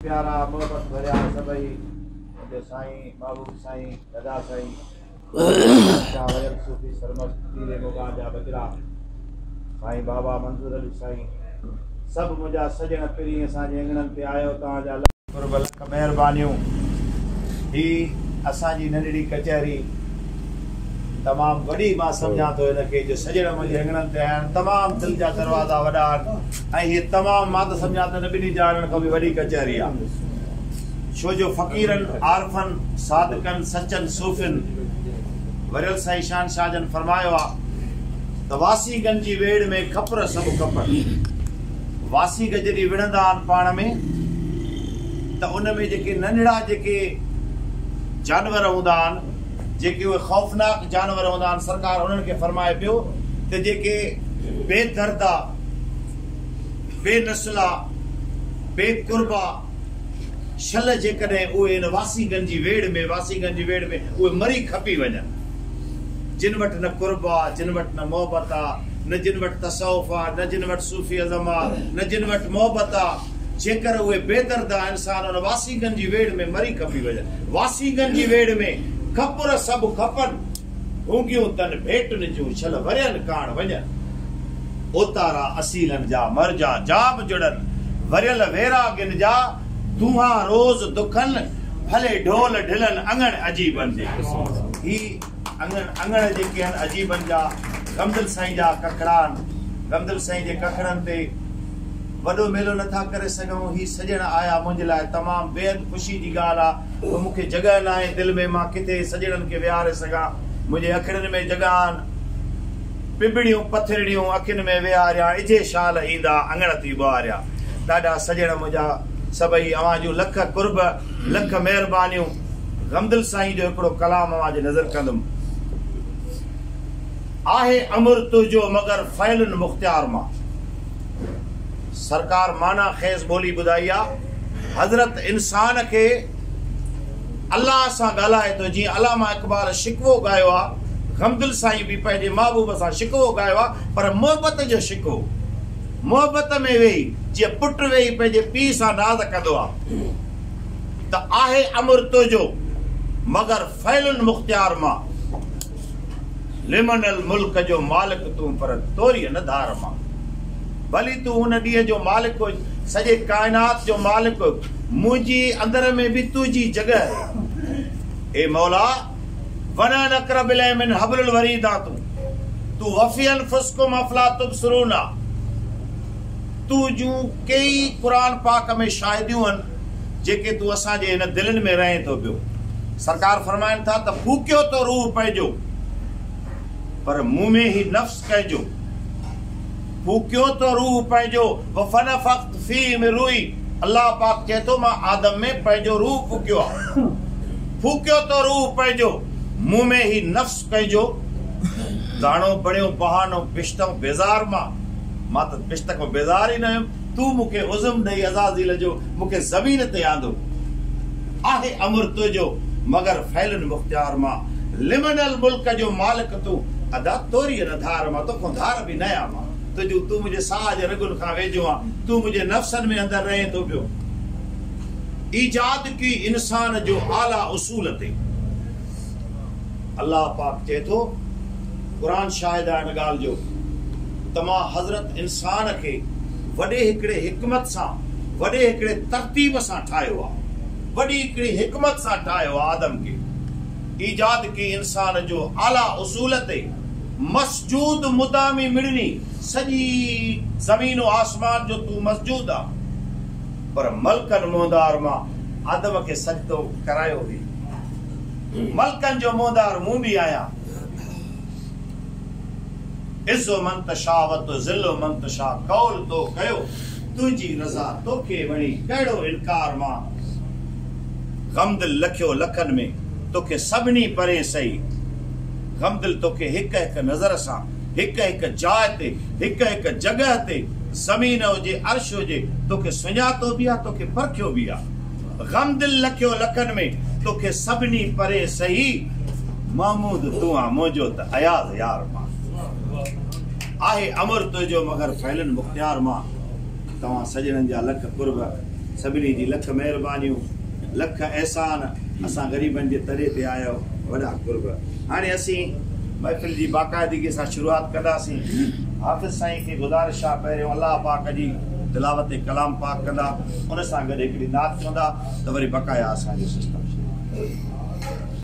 پيارا محبت ڀريا سڀئي منهنجو سائين محبوب سائين ادا سائين شاهه وريل صوفي سرمست پيري مغان جا ٻچڙا سائين بابا منظور علي سائين سڀ منهنجا سڄڻ پرين اسان جي اڱڻن تي آيو توهان جا لک قرب لک مهربانيون. هي اسان جي ننڍڙي ڪچهري تمام وڏي مان سمجهان ٿو هن کي جو سڄڻ منهنجي اڱڻن تي آيا آهن تمام دل جا دروازا وڏا آهن ۽ هي تمام مان ته سمجهان ٿو هن ٻنهي جهانن کان به وڏي ڪچهري آهي ڇو جو فقيرن عارفن صادقن سچن صوفين وريل سائين شان شاهه جن فرمايو آهي ته واسينگن جي ويڙهه ۾ کپر سڀ کپن. واسينگ جڏهن وڙهندا آهن پاڻ ۾ ته ان ۾ جيڪي ننڍڙا جيڪي جانور هوندا آهن جيڪي اهي خوفناڪ جانور هوندا آهن سرڪار انهن کي فرمائي پيو ته جيڪي بي دردا بي نسلا بي قربا شل جيڪڏهن اهي ان واسينگن جي ويڙهه ۾ واسينگن جي ويڙهه ۾ اهي مري کپي وڃن. جن وٽ نه قرب آ، جن وٽ نه محبت آ، نه جن وٽ تصوف آ، نه جن وٽ صوفي ازم آ، نه جن وٽ محبت آ، جيڪر اهي بي دردا انسان ان واسينگن جي ويڙهه ۾ مري کپي وڃن. واسينگن جي ويڙهه ۾ کپر سڀ کپن، هونگيون تن ڀيٽن جون شل ورين ڪاڻ وڃن. اوتارا اصيلن جا مرجا جام جڙن، وريل ويراڳين جا دونهان روز دکن، ڀلي ڍول ڍلن اڱڻ عجيبن جي. هي اڱڻ اڱڻ جيڪي آهن عجيبن جا غمدل سائين جا ڪکڙا آهن. غمدل سائين جي ڪکڙن تي وڏو ميلو نٿا ڪري سگهون. هي سڄڻ آيا منهنجي لاء تمام بيحد خوشي جي ڳالهه آ. پوء مون کي جڳهه ناهي دل ۾ مان ڪٿي سڄڻن کي ويهاري سگهان. منهنجي اکڙين ۾ جڳهه آهن. پنبڻيون پٿرڙيون اکين ۾ ويهاريان اجهي شال ايندا اڱڻ ٿي ٻهاريان. ڏاڍا سڄڻ منهنجا سڀئي اوهان جون لک قرب لک مهربانيون. غمدل سائين جو هڪڙو ڪلام اوهان جي نظر ڪندم. آهي امر تنهنجو مگر فعلن مختيار مان. سرڪار معنيٰ خيز ٻولي ٻڌائي آ. حضرت انسان کي الله سان ڳالهائي ٿو جيئن علامه اقبال شڪوو ڳايو آ، غمدل سائين به پنهنجي محبوب سان شڪوو ڳايو آ پر محبت جو شڪوو. محبت ۾ ويهي جيئن پٽ ويهي پنهنجي پيء سان ناز ڪندو آ. ته آهي امر تنهنجو مگر فعلن مختيار مان لمن الملڪ جو مالڪ تون پر توريء نه ڌار مان ڀلي تون ان ڏينهن جو مالڪ هج سڄي ڪائنات جو مالڪ منهنجي اندر ۾ به تنهنجي جڳهه اي مولا ونحن اقرب اليه من حبل الوريد آ تون تون وفي انفسڪم افلا تبصرون آ تون جون ڪيئي قرآن پاڪ ۾ شاهديون آهن جيڪي تون اسان جي هن دلين ۾ رهين ٿو پيو. سرڪار فرمائن ٿا ته ڦوڪيو تو روح پنهنجو پر مون ۾ هي نفس ڪنهن جو. ڦوڪيو تو روح پنهنجو وفنفخت فيه من روحي الله پاڪ چئي ٿو مان آدم ۾ پنهنجو روح ڦوڪيو آ. ڦوڪيو تو روح پنهنجو مون ۾ هي نفس ڪنهن جو. داڻو بڻيو بهانو بهشتئون بيزار مان. مان ته بهشت کان بيزار ئي نه هيم. تون مون کي عزم ڏئي عزازيل جو مون کي زمين تي آندو. آهي امر تنهنجو مگر فعلن مختيار مان. لمن الملڪ جو مالڪ تون ادا توريء نه ڌار مان توکان ڌار به نه آهيان مان تنهنجو تون منهنجي ساهه جي رڳن کان ويجهو آن تون منهنجي نفسن ۾ اندر رهين ٿو پيو. ايجاد ڪي انسان جو اعليٰ اصول تي. الله پاڪ چئي ٿو، قرآن شاهد آهي ان ڳالهه جو ته مان حضرت انسان کي وڏي هڪڙي حڪمت سان، وڏي هڪڙي ترتيب سان ٺاهيو آهي. وڏي هڪڙي حڪمت سان ٺاهيو آهي آدم کي. ايجاد ڪي انسان جو اعليٰ اصول تي، مسجود مدامي مڙني، سڄي زمين و آسمان جو تون مسجود آن، پر ملڪن منهندار مان آدم کي سجدو ڪرايو هئي. ملڪن جو منهندار مون به آهيان. عز من تشاء و تذل من تشاء قول تو ڪيو تنهنجي رضا توکي وڻي ڪهڙو انڪار مان غمدل لکيو لکن ۾ توکي سڀني پرين سهي غمدل توکي هڪ هڪ نظر سان هڪ هڪ جاء تي هڪ هڪ جڳهه تي زمين هجي عرش هجي توکي سڃاتو به آ توکي پرکيو به آ. غم دل لکيو لکن ۾، توکي سڀني پرين سهي. محمود تون آن منهنجو ته اياز يار مان. آهي امر تنهنجو مگر فعلن مختيار مان. توهان سڄڻن جا لک قرب. سڀني جي لک مهربانيون، لک احسان، اسان غريبن جي تڏي تي آيو، وڏا قرب. هاڻي اسين محفل جي باقاعدگي سان شروعات ڪنداسين. حافظ سائين کي گذارش آ پهريون الله پاڪ جي تلاوت ڪلام پاڪ ڪندا، ان سان گڏ هڪڙي نعت چوندا ته وري بقايا اسان جو سسٽم شروع.